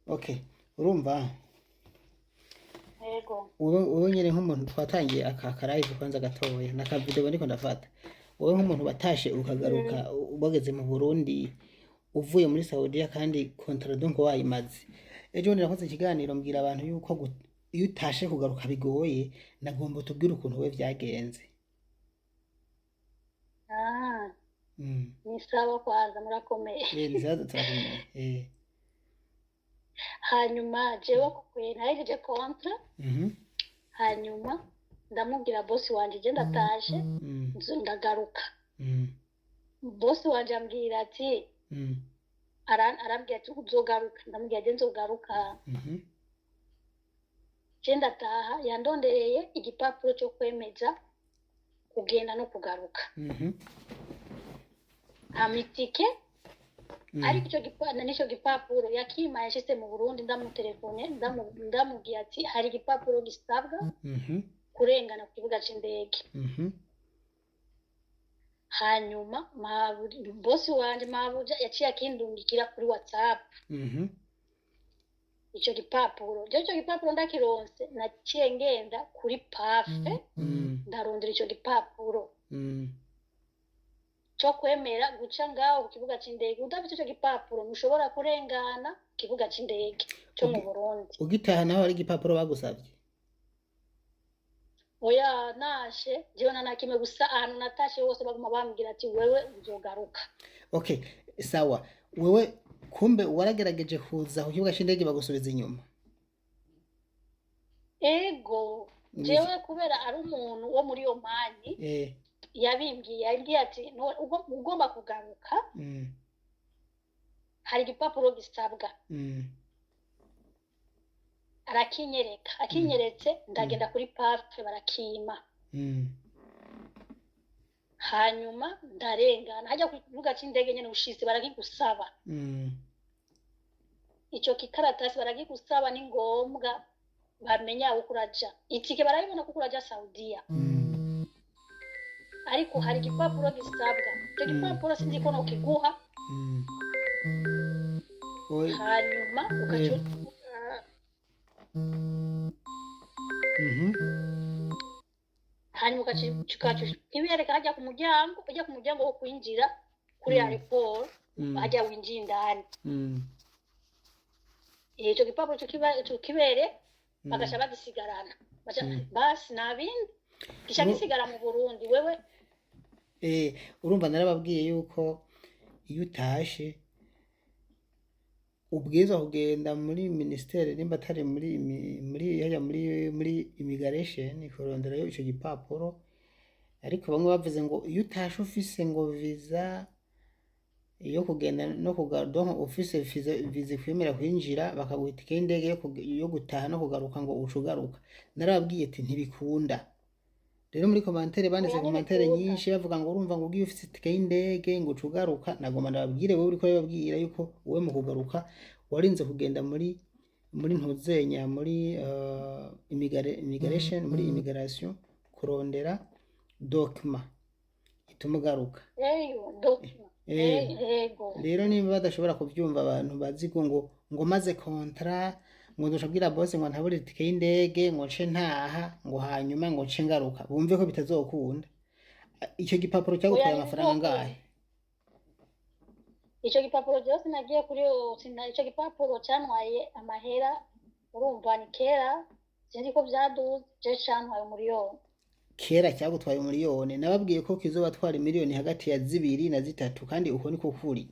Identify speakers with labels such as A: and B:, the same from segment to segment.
A: Okay, urumva.
B: Yego.
A: Wowe nyene nk'umuntu twatangiye aka live kwanza gatoya naka video ndiko ndafata, wowe nk'umuntu watashe ukagaruka, wageze mu Burundi uvuye muri Saudiya kandi contrat donc wayimaze, ejo bundi nakoze ikiganiro mbwira abantu yuko iyo utashe kugaruka bigoye. Nagomba utubwire ukuntu we vyagenze.
B: Ah, ni sawa, kwanza murakomeye?
A: Eh, ni sawa, turakomeye.
B: Hanyuma jewe kwe nahejeje contrat, hanyuma ndamubwira bosi wanje: "Je ndatashe, ndagaruka." Bosi wanje ambwira ati, arambwira ati: "Uzogaruka?" Ndamubwira: "Je nzogaruka." Je ndataha, yandondereye igipapuro cyo kwemeza kugenda no kugaruka, ampa itike. Ariko icyo nico gipapuro yakimpaye nshitse mu Burundi. Ndamutelefone, ndamubwiye ati hari igipapuro gisabwa kurengana ku kibuga c'indege. Hanyuma bosi wanje mabuja yaciye akindungikira kuri WhatsApp ico gipapuro. Je ico gipapuro ndakironse, naciye ngenda kuri PAFE, ndarondera ico gipapuro co kwemera guca ngaho ku kibuga c'indege. Udafite ico gipapuro ntushobora kurengana ku kibuga c'indege co mu Burundi.
A: Ugitaha naho hari igipapuro bagusavye?
B: Oya, nashe jewe nta na kimwe. Gusa ahantu natashe hose baguma bambwira ati: "Wewe uzogaruka."
A: Okay, sawa. Wewe kumbe waragerageje kuza ku kibuga c'indege bagusubiza inyuma?
B: Ego, jewe kubera ari umuntu wo muri Omani yabimbwiye, yambwiye ati: "Ugomba kugaruka, hari igipapuro gisabwa." Arakinyereka, akinyeretse ndagenda kuri PAFE barakima. Hanyuma ndarengana hajya ku kibuga c'indege nyene. Ushitse barakigusaba. Ico kikaratasi barakigusaba, ni ngombwa bamenya aho uraja. Itike barayibona kuko uraja Saudiya, ariko hari igipapuro gisabwa. Ico gipapuro sinzi ko nokiguha. Hanyuma ugaca hanyuma ugaca ukibereka hajya ku muryango, ujya ku muryango wo kwinjira kuri aéroport, hajya winjiye indani. Ico gipapuro tukibere, bagaca bagisigarana. Basi nta bindi, gica gisigara mu Burundi wewe.
A: Urumva narababwiye yuko iyo utashe ubwirizwa kugenda muri ministere, nimba atari muri hajya muri immigration, kuronderayo ico gipapuro. Ariko bamwe bavuze ngo iyo utashe ufise ngo visa yo kugenda no kugaruka, donc ufise visa ikwemera kwinjira, bakaguha itike y'indege yo gutaha no kugaruka, ngo uca ugaruka. Narababwiye ati ntibikunda. Rero muri commentaire banditse
B: Oya,
A: commentaire
B: ntibikunda.
A: nyinshi bavuga ngo urumva ngo ugiye ufise itike y'indege ngo uca ugaruka. Nagomba ndababwire, wewe uriko urababwira yuko wowe mu kugaruka warinze kugenda muri ntuzenya, muri immigration, muri immigration kurondera document ituma ugaruka.
B: Eyo document. Yego.
A: Rero niba badashobora kuvyumva, abantu bazi ko ngo maze contrat ngo nzoca bwira boss ngo ntabure itike y'indege ngo nce ntaha, ngo hanyuma ngo nce ngaruka, bumve ko bitazokunda. Icyo gipapuro cyagutwaye
B: Oya,
A: amafaranga
B: ntibizokunda.
A: angahe?
B: Ico gipapuro jewe sinagiye kuri ico gipapuro cantwaye amahera, urumva ni kera, sinzi ko vyaduze, je cantwaye 1 miliyoni.
A: Kera cyagutwaye 1 miliyoni. Nababwiye ko kizobatwara miliyoni hagati ya 2 na 3, kandi uko niko kuri.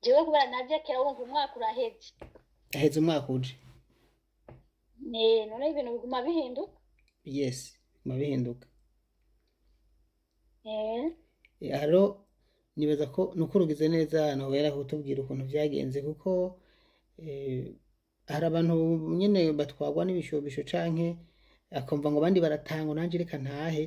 B: Jewe kubera naje kera, urumva umwaka uraheze.
A: Aheze umwaka uje.
B: Ni none ibintu biguma bihinduka.
A: Yes, biguma bihinduka. Aha rero nibaza ko nuko urugize neza ahantu wera kutubwira ukuntu vyagenze, kuko hari abantu nyene batwarwa n'ibishobisho canke akumva ngo abandi baratanga, nanje reka ntahe,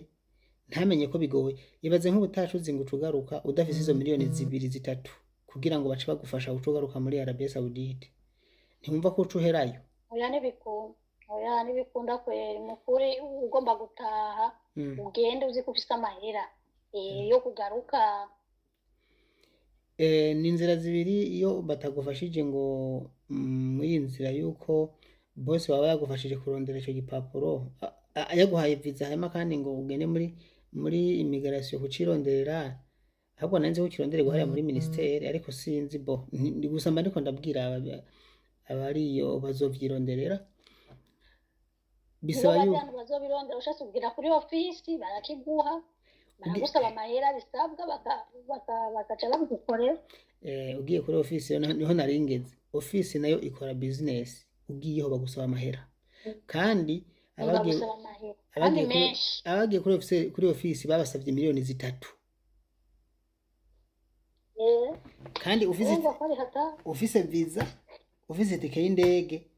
A: ntamenye ko bigoye. Ibaze nk'ubutacuzi ngo uca ugaruka udafise izo miliyoni 2, 3, kugira ngo bace bagufasha uca ugaruka muri Arabie Saoudite, ntiwumva ko uca uherayo?
B: Oya, ntibikunda, oya, ntibikunda kweri. Mukuri ugomba gutaha, ugende uzi ko ufise amahera yo kugaruka.
A: Ni inzira zibiri iyo batagufashije ngo muri iyi nzira yuko bose baba yagufashije kurondera ico gipapuro, yaguhaye visa, hanyuma kandi ngo ugende muri immigration kucironderera. Ahubwo nari nzi ko kirondererwa hariya muri ministere, ariko sinzi bo. Ni gusa mba ndiko ndabwira abariyo bazovyironderera.
B: Nibo
A: Bisaba
B: bazi
A: yuko
B: ahantu bazobirondera. Ushatse kugira kuri ofisi barakiguha, baragusaba amahera bisabwa, bakaca babigukorera.
A: Ugiye kuri ofisi rero niho nari ngeze. Ofisi nayo ikora business, ugiyeho bagusaba amahera kandi abagiye
B: Bagusaba amahera kandi
A: abagiye kuri
B: menshi.
A: Abagiye kuri ofisi babasavye 3 miliyoni. Kandi ufise
B: Urumva ko ari hatari.
A: Ufise visa, ufise itike y'indege,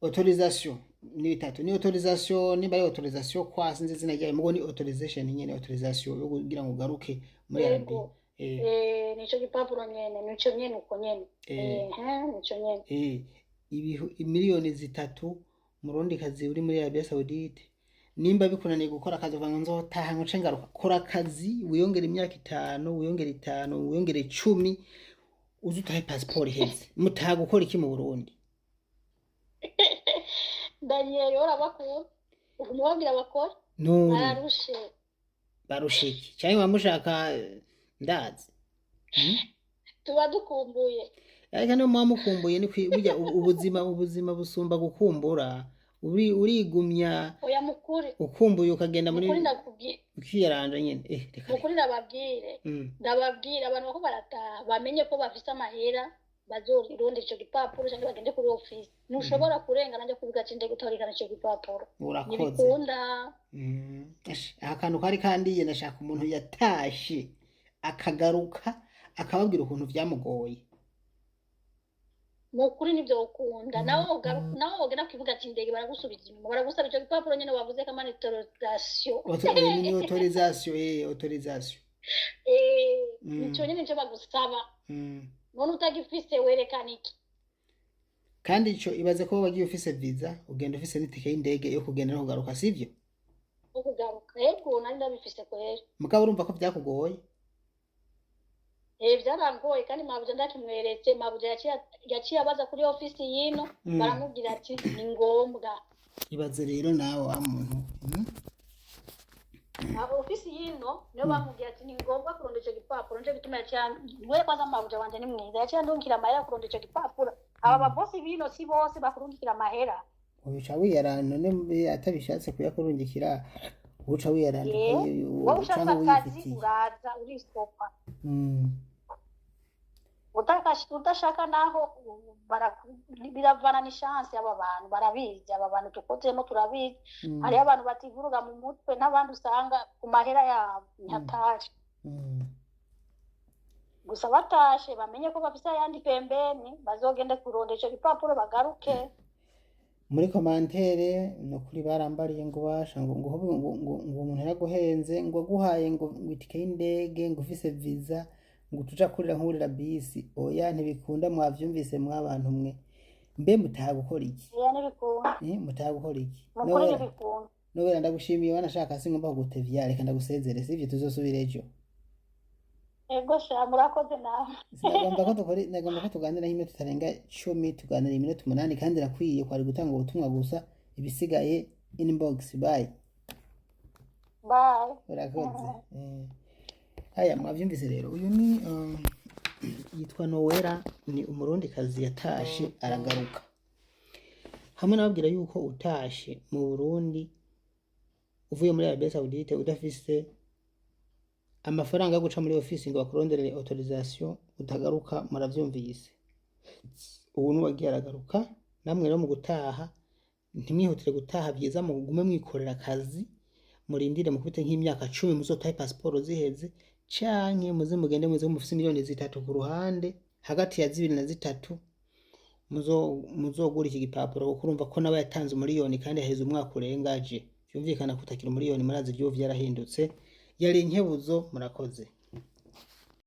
A: autorisation ni bitatu, ni autorisation, niba ari autorisation kwa sinzi izina ryayo, mugo ni autorisation nyene, autorisation yo kugira ngo ugaruke muri Arabia.
B: Yego. Nico gipapuro nyene, nico nyene, uko nyene. Nico nyene.
A: 3 miliyoni murundi kazi uri muri Arabia Saudite, nimba bikunaniye gukora akazi uvuga ngo nzotaha ngo nce ngaruka, kora akazi wiyongere imyaka 5, wiyongere 5, wiyongere 10, uze utahe pasiporo iheze. Mutaha gukora iki mu Burundi?
B: Daniel, urabakura uguma ubabwira bakora.
A: None
B: Bararushe.
A: Barushe iki? Canke muba mushaka ndazi?
B: Tuba dukumbuye.
A: Ariko niyo muba mukumbuye ni burya ubuzima busumba gukumbura. Urigumya
B: Oya, mukuri.
A: ukumbuye ukagenda muri
B: Mukuri ndakubwiye.
A: ukiyaranja nyene, reka.
B: Mukuri ndababwire. Ndababwira abantu bako barataha bamenye ko bafise amahera, bazorondera ico gipapuro canke bagende kuri ofisi. Ntushobora kurengana nja kuvuga ati ndege utarikana ico gipapuro.
A: Urakoze.
B: Ntibikunda.
A: Ash, aka kantu kari kandiye. Ndashaka umuntu yatashe akagaruka akababwira ukuntu vyamugoye.
B: Mukuri nivyo ukunda nawe nawe wogenda kukivuga ati indege, baragusubiza inyuma, baragusaba ico gipapuro nyene wavuze ko ama autorisation.
A: Ni autorisation, autorisation.
B: Nico nyene nico bagusaba. None utagifise werekana iki?
A: Kandi ico ibaze ko wagiye ufise visa, ugenda ufise n'itike y'indege yo kugenda no kugaruka, sivyo?
B: Yo kugaruka, yego, nari ndabifise kweri.
A: Mugabo urumva ko vyakugoye.
B: Vyarangoye kandi mabuja ndakimweretse, mabuja yaciye abaza kuri ofisi yino, baramubwira ati ni ngombwa.
A: Ibaze rero nawe wa muntu.
B: Abo ofisi yino niyo bamubwira ati ni ngombwa kurondera ico gipapuro. Nico gituma yaciye we kwanza, mabuja wanje ni mwiza, yaciye andungikira amahera kurondera ico gipapuro. Aba babosi bino si bose bakurungikira amahera.
A: Uca wiyarana none atabishatse kuyakurungikira, uca wiyarana.
B: Wowe ushatse
A: canke
B: akazi
A: wiyifitiye.
B: Uraza urisopa. Udashaka naho biravana ni chance. Aba bantu barabizi, aba bantu tukozemo turabizi. Hariho abantu bativuruga mu mutwe n'abandi usanga ku mahera yabo ni hatari. Gusa batashe bamenye ko bafise ayandi pembeni, bazogende kurondera ico gipapuro bagaruke.
A: Muri commentaire ni ukuri barambariye ngo basha ngo umuntu yaraguhenze, ngo aguhaye ngo itike y'indege, ngo ufise visa, ngo tuja kurira nkurira bisi. Oya, ntibikunda. Mwavyumvise mwabantu mwe? Mbe mutaha gukora iki?
B: Oya, ntibikunda.
A: Mutaha gukora iki?
B: Mukuri.
A: Nowera.
B: Ntibikunda.
A: Nowera, ndagushimiye. Wanashaka singomba kugutevya, reka ndagusezere, sivyo? Tuzosubira ejo.
B: Ego sha, murakoze nawe.
A: Sinagomba ko dukora, nagomba ko tuganira nk'iminota itarenga 10. Tuganira iminota 8 kandi irakwiye. Kwari gutanga ubutumwa gusa, ibisigaye inbox. Bye.
B: Bye.
A: Urakoze. Aya mwavyumvise rero, uyu ni yitwa Nowera, ni umurundikazi yatashe aragaruka. Hamwe nababwira yuko utashe mu Burundi uvuye muri Arabia Saudite udafise amafaranga yo guca muri ofisi ngo bakuronderere autorisation, utagaruka. Muravyumvise, ubu nuwagiye aragaruka. Namwe rero mu gutaha ntimwihutire gutaha, vyiza mugume mwikorera akazi, murindire mukubite nk'imyaka 10, muzotahe pasiporo ziheze, canke muze mugende muze mufise 3 miliyoni ku ruhande, hagati ya 2 na 3, muzogura iki gipapuro, kuko urumva ko nawe yatanze 1 miliyoni kandi haheze umwaka urengaje. Vyumvikana kutakira 1 miliyoni, murazi ivyubu vyarahindutse. Yari inkebuzo, murakoze.